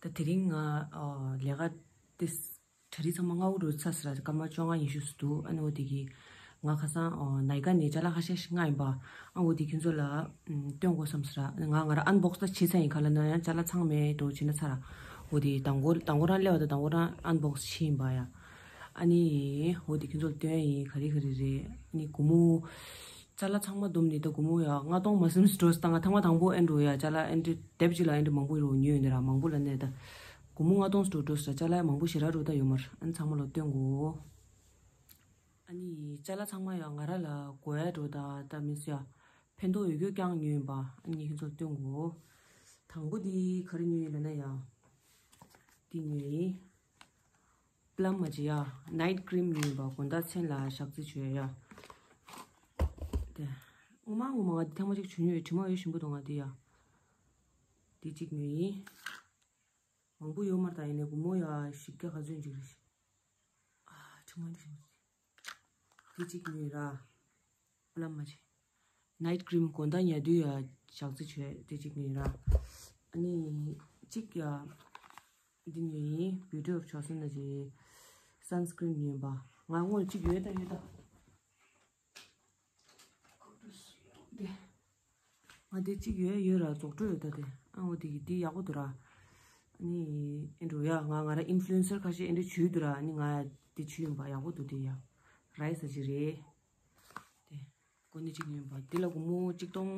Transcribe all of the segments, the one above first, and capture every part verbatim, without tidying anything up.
ད་དེ་རིང་ང་ཨ་ལས་ཀ་དེ་གྲ་སྒྲིག་ཚང་མ་སྔ་པོ་འགྲོ་ཚར་ཟེར། སྐར་མ་བཅོ་ལྔ་ཉི་ཤུ་ཙམ་འདུག་ཨ་ནི་འོ་དེ་གི་ང་ཁ་སང་ཨ་ནའི་ཀ་ནས་ཅ་ལག་ཁ་ཤས་ཤིག་མངགས་ཡིན་པ། ཨ་འོ་དེ་ཁྱོད་ཚོ་ལ་ཨམ་སྟོན་དགོས་བསམ་ཟེར། ང་ང་རང་ཨན་བོག་སི་ད་བྱས་ཚར་ཡིན། ག་ལ་ན་ཡང་ཅ་ལག་ཚང་མེད་འགྲོ་བྱས་ན་ཚར། འོ་དེ་དང་པོ་དང་པོ་རང་སླེབས་པ་དང་དང་པོ་རང་ཨན་བོག་སི་བྱས་ཡིན་པ་ཡ། ཨ་ནི་འོ་དེ་ཁྱོད་ཚོ་ལ་སྟོན་ཡིན། ག་རེ་ག་རེ་རེད། ཨ་ནི་སྒོར་མོ་ཅ་ལག་ཚང་མ་བསྡོམས་ནས་ད་སྒོར་མོ་ཡ་ལྔ་སྟོང་མ་ཟིན་འགྲོ་ས། ད་ང་ཐེངས་མ་དང་པོ་ཨེ་འགྲོ་ཡ་ཅ་ལག་ཨེ་འདྲ་དེབ་གཅིག་ལ་ཨེ་འདྲ་མང་པོ་ཡོད་ཉོས་ཡོད་ནི་ར། མང་པོ་ལ་ནས་ད་སྒོར་མོ་ལྔ་སྟོང་འགྲོ་འགྲོ་ས་ཅ་ལག་མང་པོ་ཞེ་དྲག་འགྲོ་ད་ཡོད་མ་རེད། ཨ་ནི་ཚང་མ་ལ་སྟོན་དགོས། ཨ་ནི་ཅ་ལག་ཚང་མ་ཡ་ང་ར་ལ་དགོས་ཡ་འགྲོ་ད་ད་མི་སྲིད་ཡ། ཕན་ཐོགས་ཡོད་རྒྱུ་རྐྱང་ཉོས་ཡིན་པ། ཨ་ནི་ཁྱོད་ཚོ་ལ་སྟོན་དགོས། དང་པོ་འདི་ག་རེ་ཉོས་ཡིན་ལབ་ན་ཡ། འདི་ཉོས་ཡིན། པླམ་མ་བྱེད་ཡ། ནའིཊ་ཀྲིམ་ཉོས་པ། དགོང་དག་མཚན་ལ་ཞག་རྩི་བྱོས་ཡ། དེ། ངོ་མ་ངོ་མ་ང་འདི་ཐེངས་མ་གཅིག་བྱུང་ཡོད། དྲི་མ་ཡོད་ཞིམ་པོ་འདུག་ང་འདི་ཡ། འདི་གཅིག་ཉོས་ཡིན། མང་པོ་ཡོད་མ་རེད། ད་ཡིན་ནའི་སྒོར་མོ་ཡ་བཞི་བརྒྱ་ག་ཚོད་ཅིག་རེད། ཨ་དྲི་མ་འདི་ཞིམ་པོ། འདི་གཅིག་ཉོས་ར། པླམ་མ་བྱེད། ནའིཊ་ཀྲིམ་དགོང་དག་ཉལ་དུས་ཡ་ཞག་རྩི་བྱོས། དེ་གཅིག་ཉོས་ར། ཨ་ནི་གཅིག་ཡ། འདི་ཉོས་ཡིན། Beauty of Chosen ནས་ཀྱི་སན་སི་ཀྲིན་ཉོས་པ། ང་སྔོན་གཅིག་ཡོད་ད་ཡོད་ད། འདི། ང་འདི་གཅིག་ཡོད་ཡོད་ར། རྫོགས་འགྲོ་ཡོད་ད་དེ། ཨ་འོ་དེ་གི་འདི་ཡག་པོ་འདུག་ར། ཨ་ནི་ཨེ་འགྲོ་ཡ། ང་ང་ར་ཨིན་ཕུ་ལུ་ཨེན་སར་ཁ་ཤས་ཨེ་འགྲོ་བྱུས་འདུག་ར། ཨ་ནི་ང་འདི་བྱུས་ཡིན་པ། ཡག་པོ་འདུག་དེ་ཡ། རའི་སི་ཅིག་རེད། དེ། གོ་ནི་གཅིག་ཡིན་པ། དེ་ལ་སྒོར་མོ་གཅིག་སྟོང་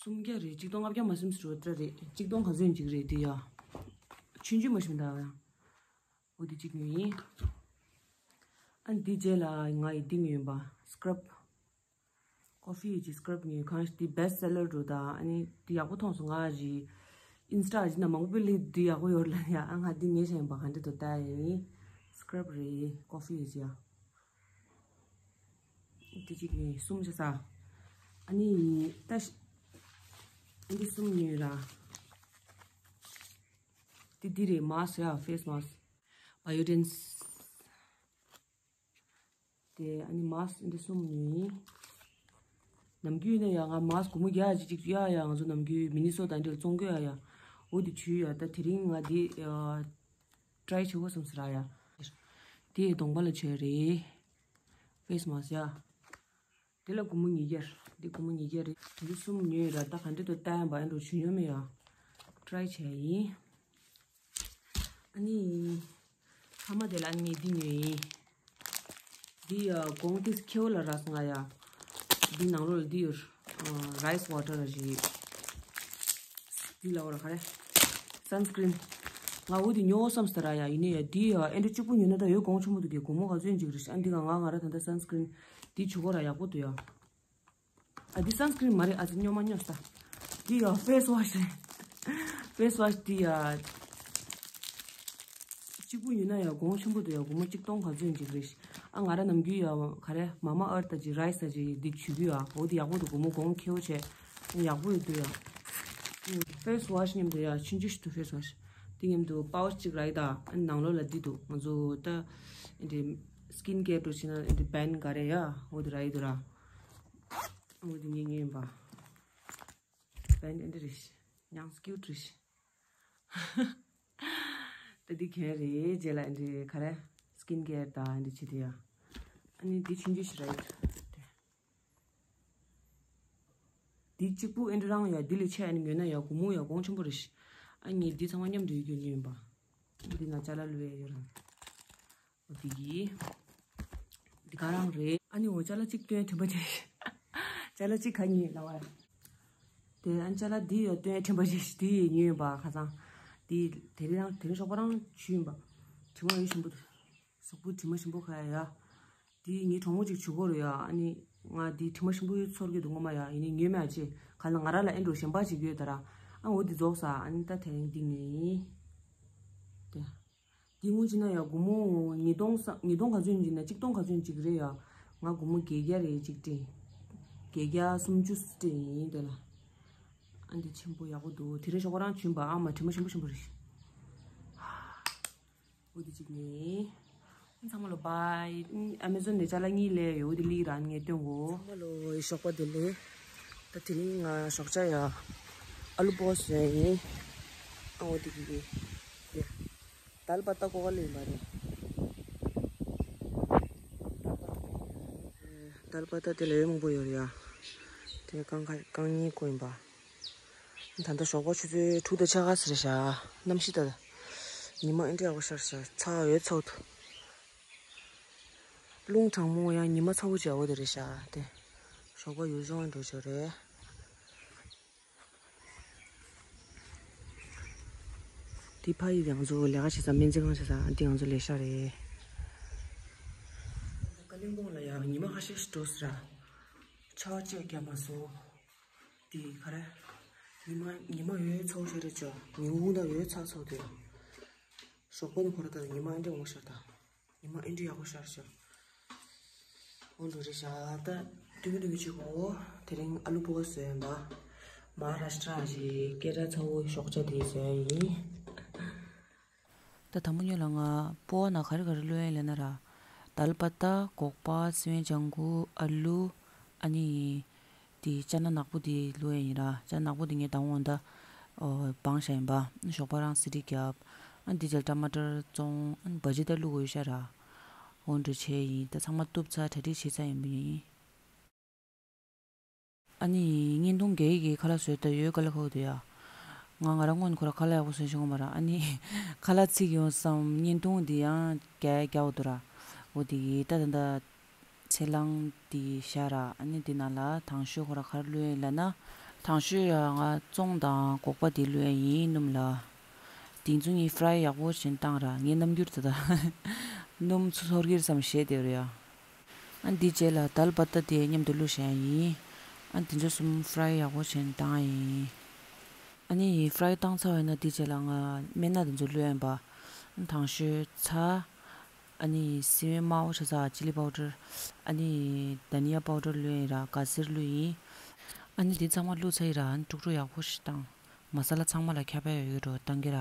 སུམ་བརྒྱ་རེད། གཅིག་སྟོང་ལྔ་བརྒྱ་མ་ཟིན་ཟེར་བ་འདྲ་རེད། གཅིག་སྟོང་ག་ཚོད་ཡིན་གཅིག་རེད་དེ་ཡ། ཆུང་ཆུང་མ་ཞིག་མི་འདུག་ཡ། འོ་དེ་གཅིག་ཉོས་ཡིན། ཨ་ནི་དེ་རྗེས་ལ་ང་ཡི་འདི་ཉོས་ཡིན་པ། སི་ཀྲབ། ཀོ་ཕི་ཡི་ཅིག་སི་ཀྲབ་ཉོས། གང་ཞིག་དེ་བེ་སི་ཊི་སེ་ལར་འགྲོ་ད། ཨ་ནི་དེ་ཡག་པོ་མཐོང་སོང་། ང་ཞིག་ཨིན་སི་ཊ་ཞིག་ན་མང་པོ་ལས་དེ་ཡག་པོ་ཡོད་ལ་ཡ། ཨ་ང་འདི་ཉོས་བཞག་ཡིན་པ། ག་འདྲ་འདུག་ལྟ་ཡིན། སི་ཀྲབ་རེད། ཀོ་ཕི་ཡི་ཅིག་ཡ། དེ་གཅིག་ནས་གསུམ་བྱས་ས། ཨ་ནི་ད་ཤ་ཨ་འདི་གསུམ་ཉོས་ར། དེ་འདི་རེད། མཱ་སི་ཡ། ཕེ་སི་མཱ་སི། བ་ཡོ་ཌེན་སི། དེ་ཨ་ནི་མཱ་སི་འདི་གསུམ་ཉོས་ཡིན། ནམ་རྒྱུན་ནས་ཡ་ང་མཱ་སི་སྒོར་མོ་བརྒྱ་ཅིག་ཅིག་ཡ་ཡ། ང་ཚོ་ནམ་རྒྱུན་མི་ནི་སོ་ཊ་འདིར་བཙོང་གི་ཡ་ཡ། འོ་དེ་བྱུས་ཡ། ད་དེ་རིང་ང་འདི་ཡ། ཊ་རའི་བྱེད་དགོས་བསམ་ཟེར་ཡ། དེ་གདོང་པ་ལ་བྱས་རེད། ཕེ་སི་མཱ་སི་ཡ། དེ་ལ་སྒོར་མོ་ཉིས་བརྒྱ། འདི་སྒོར་མོ་ཉིས་བརྒྱ་རེད། འདི་གསུམ་ཉོས་ར། ད་ག་འདྲ་འདུག་ལྟ་ཡ། འབའ་ཡ་འགྲོ་བྱུས་ཡོད་མེད་ཡ། ཊ་རའི་བྱས་ཡིན། ཨ་ནི། ཐ་མ་དེ་ལ་ངས་འདི་ཉོས་ཡིན། འདི་ཡ་གོང་དེ་ཁེའུ་ལ་རག་སོང་ང་ཡ། འདི་ནང་ལོགས་ལ་འདི་ཡོད། རའི་སི་ཝ་ཊར་རེད། འདི་ལ་འོ་ར་ག་རེ། སན་སི་ཀྲིན། ང་འོ་དེ་ཉོ་བསམ་སྟེ་ར་ཡ། ཡིན་ནའི་ཡ་འདི་ཡ་ཨེ་འདྲ་གཅིག་པུ་ཉོས་ན་ད་ཡོད་གོང་ཆེན་པོ་འདུག་གི། སྒོར་མོ་ག་ཚོད་ཡིན་གཅིག་རེད། ཨ་འདི་ག་ང་ང་ར་ད་ལྟ་སན་སི་ཀྲིན་འདི་བྱུག་གོ་ར། ཡག་པོ་འདུག་ཡ། ཨ་འདི་སན་སི་ཀྲིན་མ་རེད། ཨ་ཙི་སྨྱོ་མ་སྨྱོ་ས། འདི་ཡ་ཕེ་སི་ཝ་ཤི་རེད། ཕེ་སི་ཝ་ཤི་འདི་ཡ། གཅིག་པུ་ཉོས་ན་ཡ་གོང་ཆེན་པོ་འདུག་ཡ། སྒོར་མོ་གཅིག་སྟོང་ག་ཚོད་ཡིན་གཅིག་རེད། ཨ་ང་ར་ནམ་རྒྱུན་ཡ་ག་རེ་མ་མ་ཨར་ཐི་ད་ཅིག་རའི་སི་ད་ཅིག་འདི་བྱུག་གི་ཡ། འོ་འདི་ཡག་པོ་འདུག་སྒོར་མོ་གོང་ཁེའུ་བྱས། ཡག་པོ་ཡོད་འདུག་ཡ། ཕེ་སི་ཝ་ཤི་མཉམ་དུ་ཡ་ཆུང་ཆུང་ཞིག་འདུག་ཕེ་སི་ཝ་ཤི་འདི་མཉམ་དུ་པའུ་ཆི་གཅིག་རག་ཡོད་ད། ཨ་ནང་ལོགས་ལ་འདི་འདུག་ང་ཚོ་ད་འདི་སི་ཀིན་ཀེར་འདྲ་བྱས་ན་འདི་བན་ག་རེ་ཡ་འོ་འདི་རག་ཡོད་འདུག་ར། འོ་འདི་ངས་ཉོས་ཡིན་པ། བན་འདི་རེད། ཡང་སི་ཀིའུ་ཊི་རེད། ད་འདི་གྱོན་རེད། རྗེས་ལ་འདི་ག་རེ་སི་ཀིན་ཀེར་དང་འདི་བྱེད་དུས་ཡ། ཨ་ནི་འདི་ཆུང་ཆུང་ཞིག་རེད། འདི་གཅིག་པུ་ཨེ་འདྲ་རང་ཡ། འདི་ལས་ཆེ་ཨ་ནི་ཉོས་ན་ཡ་སྒོར་མོ་ཡ་གོང་ཆེན་པོ་རེད། ཨ་ནི་འདི་ཚང་མ་མཉམ་དུ་ཡོད་རྒྱུ་ཉོས་ཡིན་པ། འདི་ན་ཅ་ལག་བླུགས་ཡ་ཡོད་རང་། འོ་དེ་གི། འདི་ག་རང་རེད། ཨ་ནི་འོ་ཅ་ལག་གཅིག་སྟོན་དྲན་པ་བརྗེད། ཅ་ལག་གཅིག་ག་ཉོས་ལབ་པ། དེ་ཨ་ཅ་ལག་འདི་ཡོད་སྟོན་དྲན་པ་བརྗེད། འདི་ཡོད་ཉོས་ཡིན་པ་ཁ་སང་། འདི་དེ་རིང་རང་དེ་རིང་ཞོགས་པ་རང་བྱུགས་ཡིན་པ། དྲི་མ་ཡོད་ཞིམ་པོ་འདུག་གཟུགས་པོ་དྲི་མ་ཞིམ་པོ་ཁ་ཡ། འདི་ངའི་གྲོགས་མོ་གཅིག་བྱུག་གོ་རེད་ཡ། ཨ་ནི་ང་འདི་དྲི་མ་ཞིམ་པོ་ཚོར་གྱི་འདུག་ངོ་མ་ཡ། ཡིན་ནའི་ཉོས་མེད་ཨ་ཅེ། ག་ལ་ང་རང་ལ་ཨེ་འགྲོ་གཞན་པ་ཅིག་ཡོད་ད་ར། ཨ་འོ་འདི་རྫོགས་ས། ཨ་ནི་ད་དེ་རིང་འདི་ཉོས་ཡིན། དེ། འདི་སྔོན་ཅིག་ན་ཡ་སྒོར་མོ་ཉིས་སྟོང་ས་ཉིས་སྟོང་ག་ཚོད་ཡིན་ན་གཅིག་སྟོང་ག་ཚོད་ཡིན་ཅིག་རེད་ཡ། ང་སྒོར་མོ་བརྒྱད་བརྒྱ་རེད་གཅིག་སྤྲད། བརྒྱད་བརྒྱ་སུམ་ཅུ་སྤྲད་ཡིན་དེ་ལ། ཨ་འདི་ཆེན་པོ་ཡག་པོ་འདུག་དེ་རིང་ཞོགས་པ་རང་བྱུགས་པ། ཨ་མ་དྲི་མ་ཞིམ་པོ་ཞིམ་པོ་རེད། འོ་འདི་གཅིག་ནས། ཚང་མ་ལ་བཱའི། ཨ་མེ་ཛོན་ནས་ཅ་ལག་གཉིས་སླེབས་ཡོད། འོ་འདི་ལིག་རང་ངས་སྟོན་གོ། ཚང་མ་ལ་ཞོགས་པ་བདེ་ལེགས། ད་དེ་རིང་ང་ཞོགས་ཇ་ཡ་ཨ་ལུ་པོ་ཟོས་ཡིན། འོ་དེ་གི་གི། དལ་བ་ཏ་ཀོ་ག་ལ་ཡིན་པ་རེད། དལ་བ་ཏ་དེ་ལ་ཡོད་མང་པོ་ཡོད་རེད་ཡ། དེ་རྐང་ཁ་རྐང་གཉིས་ཀོ་ཡིན་པ། ད་ལྟ་ཞོགས་པ་ཆུ་ཚོད་དྲུག་དང་ཕྱེད་ཀ་ཟེར་ཤག་གནམ་གཤིས་ད། ཉི་མ་ཨེ་འདྲ་ཡག་པོ་ཤར་ཤག་ཚ་བ་ཡོད་ཚ་བོ་འདུག་རླུང་གྲང་མོ་ཡང་ཉི་མ་ཚ་བོ་བྱས་འོ་དེ་རེད་ཤག་དེ། ཞོགས་པ་ཡུལ་ལྗོངས་འགྲོ་ཆོག་རེད། དེ་ཕ་ཡི་ང་ཚོ་ལས་ཀ་བྱེད་ས་སྨན་རྩིས་ཁང་བྱེད་ས་འདི་ང་ཚོ་ལས་ཤག་རེད། ཀ་ལིམ་པོང་ལ་ཡང་ཉི་མ་ཁ་ཤས་ཤིག་འགྲོ་ཟེར། ཆར་པ་ཅིག་བརྒྱབ་མ་སོང་། དེ་ག་རེ། ཉི་མ་ཉི་མ་ཡོད་ཚ་བོ་ཤར་རེད་ཅོ། ཉི་འོང་ད་ཡོད་ཚ་ཚ་བོ་དེ། ཞོགས་པ་ནི་ཁོ་ར་ད་ཉི་མ་ཨེ་འདྲ་འོང་ཤར་ད། ཉི་མ་ཨེ་འདྲ་ཡག་པོ་ཤར་ཤག་འོ་འགྲོ་རེད་ཤག་ད་ཏུ་མི་ཏུ་མི་ཅིག་གོ། དེ་རིང་ཨ་ལུ་པོ་བཟོས་ཡིན་པ། མ་ཧཱ་རཱཤ་ཏྲ་གི་སྐད་གྲགས་ཚ་བོ་ཞོགས་ཇ་དེ་བཟོས་ཡིན། ད་དང་པོ་ཉིད་ལ་ང་སྤོ་བ་ན་ག་རེ་ག་རེ་བླུགས་ཡིན་ལབ་ན་ར། དལ་བ་ཏ། སྒོག་པ། སི་པན་ལྗང་གུ། ཨ་ལུ། ཨ་ནི། དེ་ཅ་ན་ནག་པོ་དེ་བླུགས་ཡ་ཡིན་ར། ཅ་ན་ནག་པོ་དེ་ངས་དང་པོ་ད་ཨོ་སྦངས་བཞག་ཡིན་པ། ཞོགས་པ་རང་སི་ཊི་བརྒྱབ། ཨ་འདི་རྗེས་ལ་ཊ་མ་ཊར་བཙོང་། ཨ་བ་ཇི་ད་བླུགས་དགོས་ཤག་ར། འོ་འདྲ་བྱས་ཡིན། ད་ཚང་མ་གཏུབ་ཚར་གྲ་སྒྲིག་བྱས་ཚར་ཡིན་པ་ཡིན། ཨ་ནི་བརྙན་ཐུང་རྒྱག་ཡི་གི་ཁ་ལག་བཟོས་ད་ཡོད་དཀའ་ལས་ཁག་འདུག་ཡ། ང་ང་རང་སྔོན་ཁོ་ར་ཁ་ལག་ཡག་པོ་བཟོས་བྱུང་མ་ར། ཨ་ནི་ཁ་ལག་ཚིག་ཡོང་བསམ་བརྙན་ཐུང་འདི་ཡང་རྒྱག་རྒྱག་འོ་འདུག་ར། འོ་དེ་གི་ད་ད་ད། ཚལ་སླང་དེ་བཞག་ར། ཨ་ནི་དེ་ནང་ལ་དང་ཤོས་ཁོ་ར་ག་རེ་བླུགས་ཡིན་ལབ་ན། དང་ཤོས་ཡ་ང་བཙོང་དང་སྒོག་པ་དེ་བླུགས་ཡ་ཡིན་སྣུམ་ལ། དེ་ཚོ་གཉིས་ཕ་རའི་ཡག་པོ་བྱས་བཏང་ར། ངའི་རྣམ་འགྱུར་ད་ད་སྣུམ་ཚོ་ཚོར་གིར་བསམ་བཞེས་བསྡད་ར་ཡ། ཨ་འདི་རྗེས་ལ་དལ་བ་ཏ་དེ་མཉམ་དུ་བླུགས་བཞག་ཡ་ཡིན། ཨ་དེ་ཚོ་གསུམ་ཕ་རའི་ཡག་པོ་བྱས་བཏང་ཡ་ཡིན། ཨ་ནི་ཕ་རའི་བཏང་ཚར་བ་ཡིན་ན་དེ་རྗེས་ལ་ང་སྨན་སྣ་དེ་ཚོ་བླུགས་ཡིན་པ། དང་ཤོས་ཚྭ། ཨ་ནི་སི་པན་དམར་པོ་ཆ་ཚང་ཅི་ལི་པའུ་ཌར། ཨ་ནི་དྷ་ནི་ཡ་པའུ་ཌར་བླུགས་ཡིན་ར། ག་ཟེར་བླུགས་ཡིན། ཨ་ནི་འདི་ཚང་མ་བླུགས་ཚར་ཡིན་ར། ཨ་ནི་དཀྲུག་དཀྲུག་ཡག་པོ་ཞིག་བཏང་། མ་ས་ལ་ཚང་མ་ལ་ཁྱབ་པ་ཡོད་འགྲོ་བཏང་གི་ར།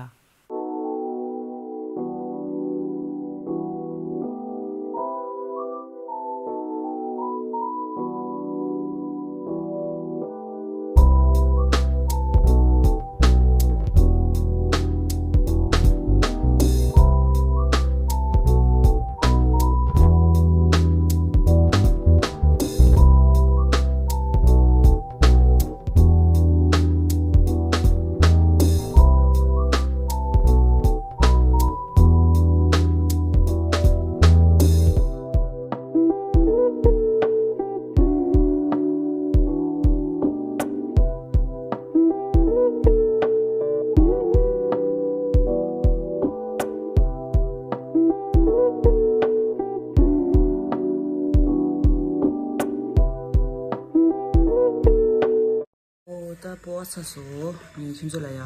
ཨོ་ད་སྤོ་བ་ཚར་སོང་། ངས་ཁྱེད་ཚོ་ལ་ཡ།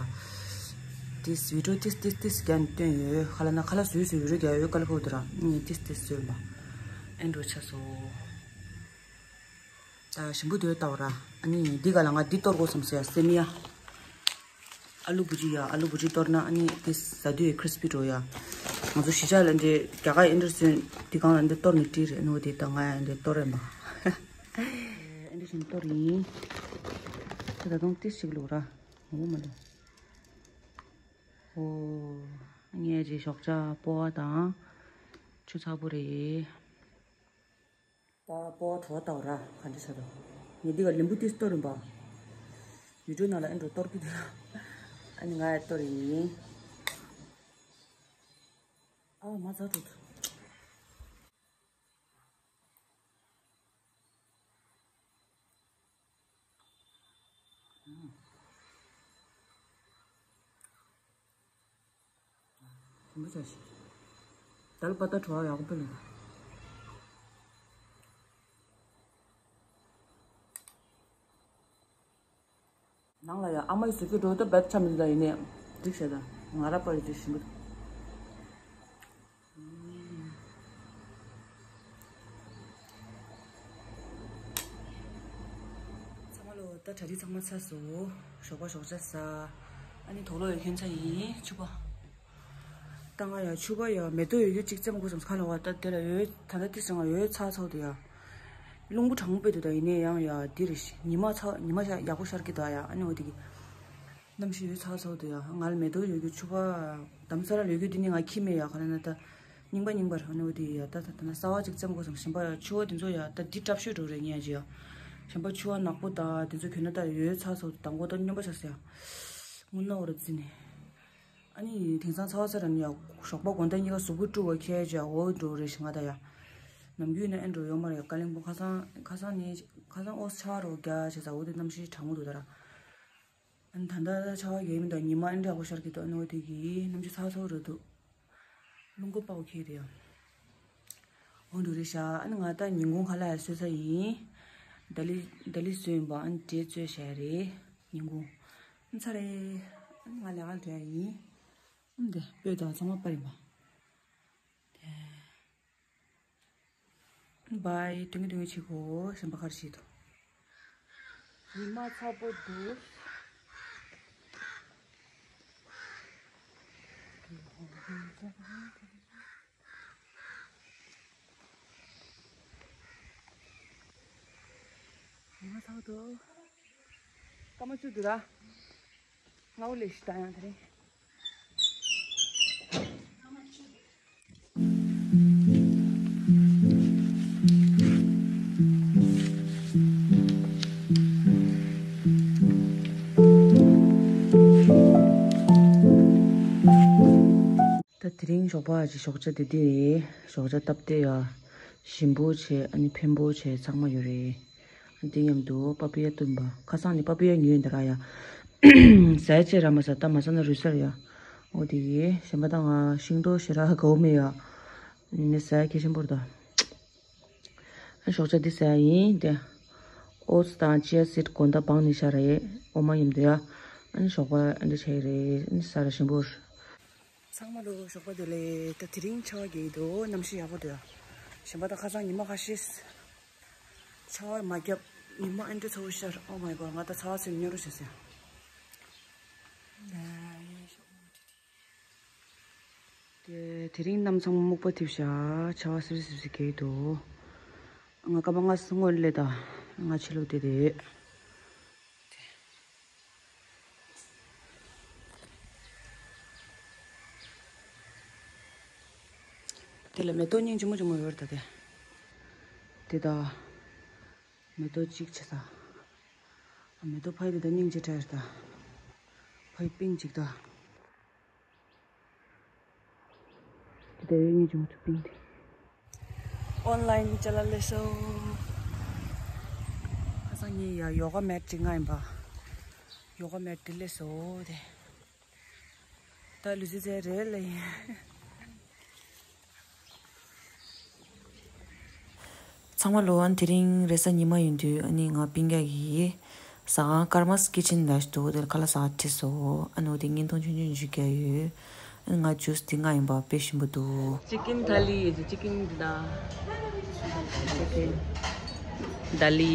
ཏིས་བི་ཌིའོ་ཏིས་ཏིས་ཏིས་རྒྱག་ནས་སྟོན་ཡོད། ཁ་ལག་ན་ཁ་ལག་བཟོས་བཟོས་བི་ཌིའོ་རྒྱག་ཡོད་དཀའ་ལས་ཁག་འདུག་ར། ངས་ཏིས་ཏིས་བཟོས་པ། ཨེ་འགྲོ་ཆ་སོང་། ད་ཞིམ་པོ་འདོད་ལྟ་བ་ར། ཨ་ནི་འདི་ག་ལ་ང་འདི་གཏོར་དགོས་བསམ་སོང་ཡ། སེམས་ཡ། ཨ་ལུ་བུ་ཅི་ཡ། ཨ་ལུ་བུ་ཅི་གཏོར་ན་ཨ་ནི་དེ་ཟ་དུས་ཁི་རི་སི་པི་འགྲོ་ཡ། ང་ཚོ་གཞིས་ཆགས་ལ་འདི་རྒྱ་གར་ཨེ་འདྲ་བཟོས་འདི་གང་ལ་འདི་གཏོར་ནི་བྲིས་རེད་ནོ། དེ་ད་ང་ཡ་འདི་གཏོར་རེད་མ། ཨེ་འདྲ་བཞིན་གཏོར་ཡིན། ད་ད་དུང་ཏིས་ཞིག་ལོ་ར། ངོ་མ་ལོ། ཨོ། ངས་ཅིག་ཞོགས་ཇ་སྤོ་བ་དང་། ཆུ་ཚ་པོ་རེད། ད་སྤོ་བ་དྲོ་བ་ལྟ་བུ་ར་ག་འདྲ་ཆགས་འདུག་ངས་འདི་ག་ལིམ་བུ་ཏིས་གཏོར་ཡིན་པ། བི་ཌིའོ་ནང་ལ་ཨེ་འགྲོ་གཏོར་གི་འདུག་ཨ་ནི་ང་ཡ་གཏོར་ཡིན། ཨ་མ་ཚ་འགྲོ་འདུག་ཞིམ་པོ་བྱ་ཞིག་དལ་བ་ཏ་བྲོ་བ་ཡག་པོ་ལེན། ནང་ལ་ཡ་ཨ་མའི་ཟུག་གི་འགྲོ་ད་བད་ཆ་མི་འདུག་ད་ཡིན་ནས་འགྲིག་བྱས་ད་ང་ར་པར་འགྲིག་ཞིམ་པོ། ཚང་མ་ལོ་ད་གྲ་སྒྲིག་ཚང་མ་ཚར་སོང་། ཞོགས་པ་ཞོགས་ཇ་ཟ། ཨ་ནི་དོག་ལོ་ཡོད་མཁན་ཚ་ཡིན་ཆུ་པ། ད་ང་ཡ་ཆུ་པ་ཡ་མེ་ཏོག་ཡོད་རྒྱུ་གཅིག་བཙེམ་དགོས་བསམ་ཁ་ལ་བ་ད་དེ་ལ་ཡོད་ད་ད་ཏི་སང་ཡོད་ཚ་ཚོགས་དེ་ཡ། རླུང་བུ་གྲང་མོ་དཔེ་འདུག་ད་ཡིན་ནས་ཡང་ཡ་འདི་རེད་ཤི་ཉི་མ་ཚ་ཉི་མ་ཤ་ཡག་པོ་ཤར་གི་ད་ཡ་ཨ་ནི་འོ་དེ་གི། གནམ་གཤིས་ཡོད་ཚ་ཚ་འདུག་ཡ། ང་ལ་མེ་ཏོག་ཡོད་རྒྱུ་ཕྱུ་པ་དམ་ས་ར་ལོས་རྒྱུ་དེ་ནི་ང་ཁྱི་མེད་ཡ། ག་ལ་ན་ད་རྙིང་པ་རྙིང་པ་རེད། ཨ་ནི་འོ་དེ་ཡ་ད་ད་ད་ན་ས་བ་ཅིག་ཙམ་གོ་སམ་ཞིམ་པ་ཡ། ཕྱུ་པ་དེ་ཚོ་ཡ་ད་འདི་དྲག་ཤོས་འགྲོ་རེད་ངས་ཀྱི་ཡ། ཞིམ་པ་ཕྱུ་པ་ནག་པོ་ད་དེ་ཚོ་གྱོན་ན་ད་ཡོད་ཚ་ཚ་འདུག་དང་པོ་ད་སྨྱོན་པ་ཆགས་སོ་ཡ། དངུལ་ནག་འོ་ར་བརྩིས་ནས། ཨ་ནི་དེང་སང་ཚ་བ་ཚ་ར་ནི་ཡ་ཞོགས་པ་དགོང་དག་གཉིས་ཀ་གཟུགས་པོ་དཀྲུག་པ་ཁྱེད་ཀྱི་འོ་འགྲོ་རེད་ཞིག་ང་ད་ཡ། ནམ་རྒྱུན་ན་ཨེ་འགྲོ་ཡོད་མ་རེད། ཀ་ལིང་པོ་ཁ་སང་ཁ་སང་ནི་ཁ་སང་ཨོ་ཆ་རོ་རྒྱ་བྱས་ས་འོ་དེ་གནམ་གཤིས་གྲང་མོ་འདུག་ད་ར། ཨ་ནི་ད་ལྟ་ཆར་པ་ཡོད་མི་འདུག་ཉི་མ་ཨེ་འདྲ་པོ་ཤར་གྱི་འདུག་ཨ་ནི་འོ་དེ་གི་གནམ་གཤིས་ཚ་ཚ་རུ་འདུག་རླུང་ཁོག་པའོ་ཁྱེད་རེད་ཡ། འོ་འདུག་རེད་ཤག་ཨ་ནི་ང་ད་ཉིན་གུང་ཁ་ལག་ཡ་བཟོས་ཚར་ཡིན། ད་ལི་ད་ལི་བཟོས་ཡིན་པ། ཨ་ནི་འབྲས་བཙོས་བཞག་རེད་ཉིན་གུང་། ཨ་ནི་ཚར་རེད། ཨ་ནི་ང་ལས་ཀ་འགྲོ་ཡ་ཡིན། ཨ་ནི་དེ་སྤོས་དང་ཚང་མ་པར་ཡིན་པ། དེ། བའི། ཏུང་ཏུང་བྱེད་གོ་ཞིམ་པ་ཁར་བྱེད་དོ། ཉི་མ་ཚ་པོ་འདུག་ཉི་མ་ཚ་པོ་འདུག་སྐར་མ་བཅུ་འདུག་ར། སྔ་བོ་ལས་ཤི་ད་ཡང་དེ་རིང་། ད་དེ་རིང་ཞོགས་པ་ཅིག་ཞོགས་ཇ་དེ་དེ་རེད། ཞོགས་ཇ་སྟབས་བདེ་ཡ། ཞིམ་པོ་བྱས། ཨ་ནི་ཕན་པོ་བྱས། ཚང་མ་ཡོད་རེད། ཨ་དེ་མཉམ་དུ་པ་པི་ཡ་བཏུང་པ། ཁ་སང་ནི་པ་པི་ཡ་ཉོས་འདི་ར་ཡ། ཟས་བཅད་ར་མ་ཟ། ད་མ་ཟ་ན་རུལ་ས་རེད་ཡ། འོ་དེ་གི་གཞན་པ་ད་ང་ཤིང་ཏོག་ཞེ་དྲག་དགའ་བོ་མེད་ཡ། ནི་ཟས་ཁེ་ཤིན་པོར་ད། ཨ་ཞོགས་ཇ་འདི་ཟ་ཡིན་ཏེ། ཨོ་ཙི་དང་ཅི་ཡ་སིད་དགོང་དག་སྦངས་ནས་བཞག་རེད། འོ་མ་མཉམ་དུ་ཡ། ཨ་ནི་ཞོགས་པ་ཨ་འདྲ་བྱས་རེད། ཨ་ནི་ཟ་ར་ཞིམ་པོ། ཚང་མ་ལོ་ཞོགས་པ་བདེ་ལེགས། ད་དེ་རིང་ཆར་པ་རྒྱག་གི་འདུག་གནམ་གཤིས་ཡག་པོ་འདུག་ཡ། གཞན་པ་ད་ཁ་སང་ཉི་མ་ཁ་ཤས་ཆར་པ་མ་བརྒྱབ། ཉི་མ་ཨ་འདྲ་ཚ་པོ་ཤར། Oh my God། ང་ད་ཚ་བ་ཚིམ་སྙོ་རུ་བྱས་སོང་ཡ། དེ་དེ་རིང་གནམ་ཚང་མ་སྨུག་པ་འཐིབས་ཤག་ཆར་པ་སིབ་སིབ་སིབ་རྒྱག་གི་འདུག་ང་སྐར་མ་ལྔ་སྔོན་སླེབས་དང་། ང་ཕྱི་ལོགས་བསྡད་དེ། དེ་ལ་མེ་ཏོག་སྙིང་རྗེ་མོ་རྗེ་མོ་ཡོད་རེད་ད་དེ། དེ་ད། མེ་ཏོག་གཅིག་བྱས་ད། མེ་ཏོག་ཕ་ཡི་དེ་ད་སྙིང་རྗེ་དྲགས་རེད་ད། ཕ་ཡི་པིང་གཅིག་ད། དེ་ད་ཡོད་ངེས་ཀྱི་མུ་མཐུད་པིང་དེ། ཨོན་ལའིན་ཅ་ལག་སླེབས་སོང་། ཁ་སང་ངས་ཡ་ཡོ་ག་མེད་ཅིག་མངགས་ཡིན་པ། ཡོ་ག་མེད་དེ་སླེབས་སོང་དེ། ད་ལུས་རྩལ་རྩེད་རེད་ལ་ཡིན། ཚང་མ་ལོ། ཨ་ནི་དེ་རིང་རེས་གཟའ་ཉི་མ་ཡིན་དུས། ཨ་ནི་ང་སྤུན་ཀྱག་གིས་ཟ་ཁང་ཀརྨ་སི་ཀི་ཆེན་ལ་འདུག་དེར་ཁ་ལག་ཟ་ཁྲིད་སོང་། ཨ་ནི་འོ་དེ་བརྙན་ཐུང་ཆུང་ཆུང་ཞིག་བརྒྱབ་ཡོད། ཨ་ནི་ང་ཇུས་འདི་མངགས་ཡིན་པ། དཔེ་ཞིམ་པོ་འདུག་ཅི་ཀིན་ཐ་ལི་ཡོད། ཅི་ཀིན་འདི་དང་། ཅི་ཀིན་ཐ་ལི།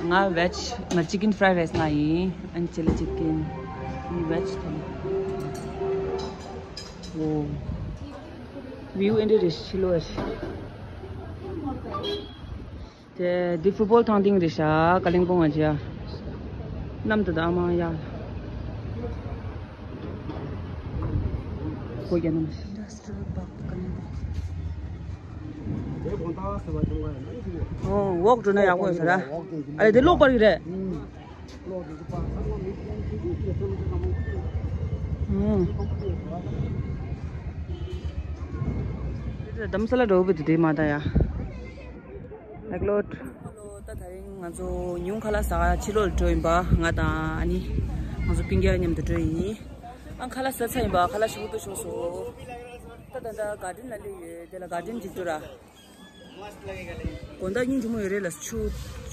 ང་བེཇ། ང་ཅི་ཀིན་ཕ་རའེ་རའེ་སི་མངགས་ཡིན། ཨ་ནི་ཅི་ལི་ཅི་ཀིན། ཨ་ནི་བེཇ་ཐ་ལི། འོ། བིའུ་ཨེ་འདྲ་རེད་ཕྱི་ལོགས་ཤིག་དེ་འདི་ཧྥུ་ཊ་བོལ་ཐང་སྟེང་རེད་ཤག་ཀ་ལིང་པོང་ང་ཅི་ཡ། གནམ་དུ་ད་མ་ཡ། སྒོ་རྒྱག་གནམ། Industrial Park ཀ་ལིང་པོང་། ཨོ་ཝོག་འགྲོ་ན་ཡག་པོ་ཡོད་ས་ར། ཨ་ལེ་དེ་གློག་པར་གི་རེད། ཨུམ། དྷ་རམ་ས་ལ་འགྲོ་བའི་དུས་དེ་མ་ད་ཡ། ལེགས་ལོད། ད་དེ་རིང་ང་ཚོ་ཉུང་ཁ་ལག་ཟ་ཕྱི་ལོགས་ལ་འགྲོ་ཡིན་པ། ང་དང་ཨ་ནི་ང་ཚོ་སྤུན་ཀྱག་མཉམ་དུ་འགྲོ་ཡིན། ཨ་ཁ་ལག་ཟ་ཚར་ཡིན་པ། ཁ་ལག་ཞིམ་པོ་བྱུང་སོང་། ད་ད་ད་གར་ཌེན་ལ་སླེབས་ཡོད། དེ་ལ་གར་ཌེན་ཅིག་འདུག་ར། དགོང་དག་སྙིང་རྗེ་མོ་ཡོད་རེད་ལ། ཆུ་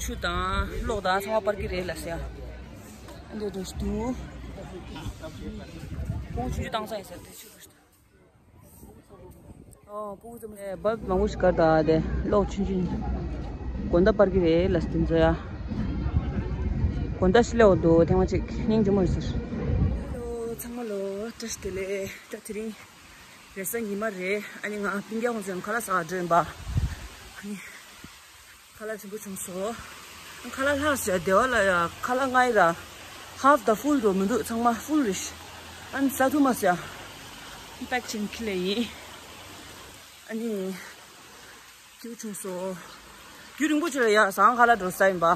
ཆུ་དང་གློག་དང་ཚང་མ་པར་གི་རེད་ལ་ཟེར། ཨ་འདྲ་འདྲ་ཞིག་འདུག་ཁོང་ཆུང་ཆུང་བཏང་ས་ཡིན་ཟེར་དེ་ཆུ་འདུག་ཨོ་སྤུ་གུ་ཚོ་ཨེ་བལ་བུ་མང་པོ་ཞིག་གར་དང་དེ་གློག་ཆུང་ཆུང་དགོང་དག་པར་གི་རེད་ལ་དེ་ཚོ་ཡ། དགོང་དག་ཤི་ལེ་འོ་འདུག་ཐེངས་མ་གཅིག་སྙིང་རྗེ་མོ་ཡོད་ཟེར། ཧེ་ལོ་ཚང་མ་ལོ། བཀྲ་ཤིས་བདེ་ལེགས། ད་དེ་རིང་རེས་གཟའ་ཉི་མ་རེད། ཨ་ནི་ང་སྤུན་ཀྱག་ཁོང་ཚོ་ཡང་ཁ་ལག་ཟ་ག་འགྲོ་ཡིན་པ། ཨ་ནི་ཁ་ལག་ཆེན་པོ་བྱུང་སོང་། ཁ་ལག་ལྷག་བྱས་སྡེ་བ་ལ་ཡ་ཁ་ལག་ལྔ་ཡི་ར། half the full འགྲོ་མི་འདུག་ཚང་མ་full རེད། ཨ་ནི་ཟ་ཐུབ་མ་སོང་ཡ། པེག་ཆེན་ཁི་ལེ་ཡིན། ཨ་ནི། སྐྱིད་པོ་བྱུང་སོང་། རྒྱུན་རིང་པོ་ཅིག་ལ་ཡ་ཟ་ཁང་ཁ་ལག་འགྲོ་ས་ཡིན་པ།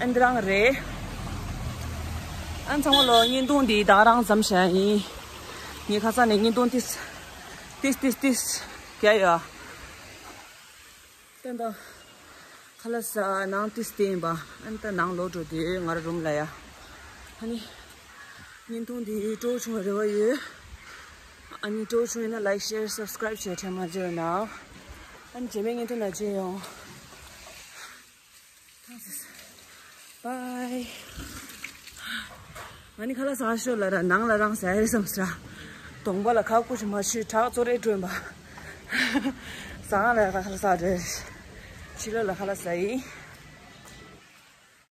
ཨ་འདི་རང་རེད། ཨ་ཚང་མ་ལོ་བརྙན་ཐུང་འདི་ད་ག་རང་མཚམས་བཞག་ཡིན། ངས་ཁ་སང་ནས་བརྙན་ཐུང་ཏིས་ཏིས་ཏིས་ཏིས་རྒྱག་ཡོད། ད་ད། ཁ་ལག་ཟ་ནང་ཏིས་བསྟན་པ། ཨ་ནི་ད་ནང་ལོག་འགྲོ་དུས་ང་རང་རུམ་ལ་ཡ། ཨ་ནི། བརྙན་ཐུང་འདི་སྤྲོ་བྱུང་བའི་རེ་བ་ཡོད། ཨ་ནི་སྤྲོ་བྱུང་ཡིན་ན་like share subscribe བྱས་དྲན་མ་བརྗེད་གནང་། ཨ་ནི་རྗེས་མའི་བརྙན་ཐུང་ལ་མཇལ་ཡོང་། Bye. ང་ནི་ཁ་ལག་ཟ་ཤོར་ལ་ར་ནང་ལ་རང་ཟ་ཡ་རེད་བསམ་ས། གདོང་པ་ལ་ཁ་སྐུ་ཞིག་མ་ཞུས་བྲག་ཙོ་རེ་བསྒྲོན་པ། ཟ་ཁང་ལ་ཁ་ལག་ཟ་རེད། ཕྱི་ལོགས་ལ་ཁ་ལག་ཟ་ཡིན།